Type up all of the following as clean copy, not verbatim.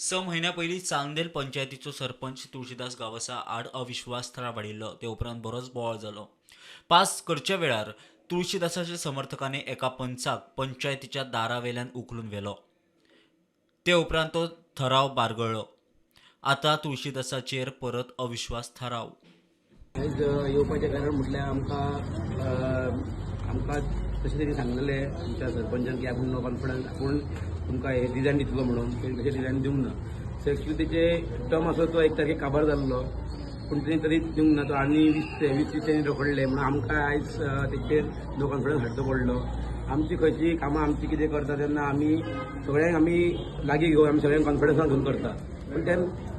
6 म्हयन्या पयलीं चांदेल पंचायतीचो सरपंच तुळशीदास गांवसा आड अविश्वास थाराव हाडिल्लो. ते उपरांत बरोच बोवाळ जालो. पास करच्या वेळार तुळशीदासाच्या समर्थकांनी एका पंचाक पंचायतीच्या दारावेल्यान उखलून व्हेलो. ते उपरांत तो थराव बारगळ्ळो. आतां तुळशीदासाचेर परत अविश्वास थाराव. आयज येवपाचें कारण म्हटल्यार आमकां आमकां तशें तेणी सांगलेलें आमच्या सरपंचान की आपूण नो कॉन्फिडन्स, आपूण तुमकां हे रिजायन दितलो म्हणून. तेणी तशें रिजायन दिवंक ना. सो एक्चुली तेचे टर्म आसलो तो 1 तारखेक काबार जाल्लो, पूण तेणी तरी दिवंक ना. तो आनी 20 20 दीस तेणी रखडले म्हणून आमकां आयज तेचेर नो कॉन्फिडन्स हाडचो पडलो. आमची खंयची कामां आमची कितें करता तेन्ना आमी सगळ्यांक आमी लागीं घेवन, आमी सगळ्यांक कॉन्फिडन्सान घेवन करता. पूण तेन्ना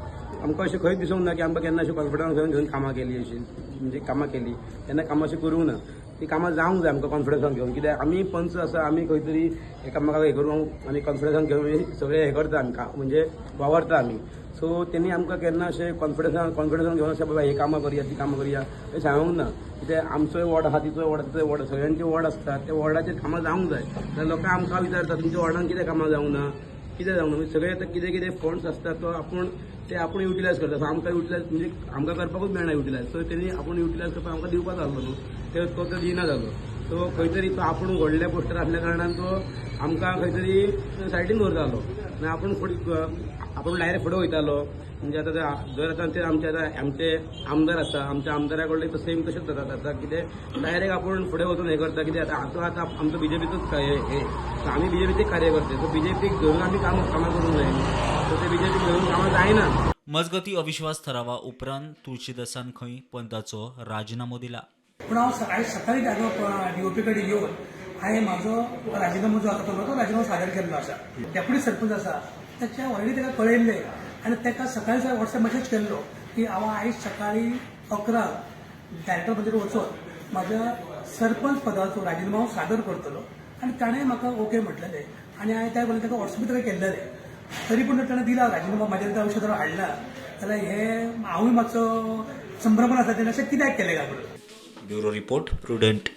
आमकां अशें खंयच दिसूंक ना की आमकां केन्ना अशें कॉन्फिडन्सान घेवन कामां केली अशी, म्हणजे कामां केली तेन्ना कामां अशीं करूंक ना. ती कामां जावंक जाय आमकां कॉन्फिडन्सान घेवन, कित्याक आमी पंच आसा, आमी खंय तरी एकामेकाक हें करून, आमी कॉन्फिडन्सान घेवन सगळें हें करता आमी, म्हणजे वावरता आमी. सो तेणी आमकां केन्ना अशें कॉन्फिडन्सान घेवन अशें बाबा हे कामां करया, ती कामां करया अशें सांगूंक ना. कित्याक आमचोय वॉर्ड आसा, तिचोय वॉर्ड, तिचोय वॉर्ड, सगळ्यांचे वॉर्ड आसता. त्या वॉर्डाचेर कामां जावंक जाय. जाल्यार लोकां आमकां विचारता, तुमच्या वॉर्डान कितें कामां जावंक ना, कितें जावंक ना? म्हणजे सगळे आतां कितें कितें फंड्स आसता, तो आपूण ते आपूण युटिलायज करता. सो आमकां युटिलायज म्हणजे आमकां करपाकूच मेळना युटिलायज. सो तेणी आपूण युटिलायज करपाक आमकां दिवपाक जाल्लो न्हू, ते तो तो दिना जालो. सो खंय तरी तो आपूण व्हडल्या पोस्टर आसल्या कारणान तो आमकां खंय तरी सायडीन दवरतालो आनी आपूण फुडें, आपूण डायरेक्ट फुडें वयतालो. म्हणजे आतां जर आतां ते आमचे आतां आमचे आमदार आसा, आमच्या आमदारा कडले तो सेम तशेंच जाता. आतां कितें डायरेक्ट आपूण फुडें वचून हें करता. कितें आतां आतां आतां आमचो बीजेपीचोच हे, सो आमी बीजेपीचे कार्यकर्ते. सो बीजेपीक धरून आमी कामां करूंक जाय न्हू. सो ते बीजेपीक धरून कामां जायना. मजगती, अविश्वास थरावा उपरांत तुळशीदासान खंय पंदाचो राजिनामो दिला. पूण हांव सकाळी सकाळी डीओपी कडेन येवन हांवें म्हाजो राजिनामो जो आसा तो राजिनामो सादर केल्लो आसा. डेप्युटी सरपंच आसा ताच्या ऑलरेडी ताका कळयल्लें आनी ताका सकाळी सकाळी वॉट्सएप मेसेज केल्लो की हांव आयज सकाळी 11 डायरेक्टर म्हणजे वचून म्हाज्या सरपंच पदाचो राजिनामो हांव सादर करतलो आनी ताणें म्हाका ओके म्हटलेलें आनी हांवें त्या बरोबर ताका वॉट्सएप ताका केल्लेलें. तरी पूण ताणें दिला राजिनामो, म्हाजेर औषध हाडला जाल्यार हे हांवूय मातसो संभ्रमण आसा, तेणें अशें कित्याक केलें काय म्हणून. Bureau report, prudent.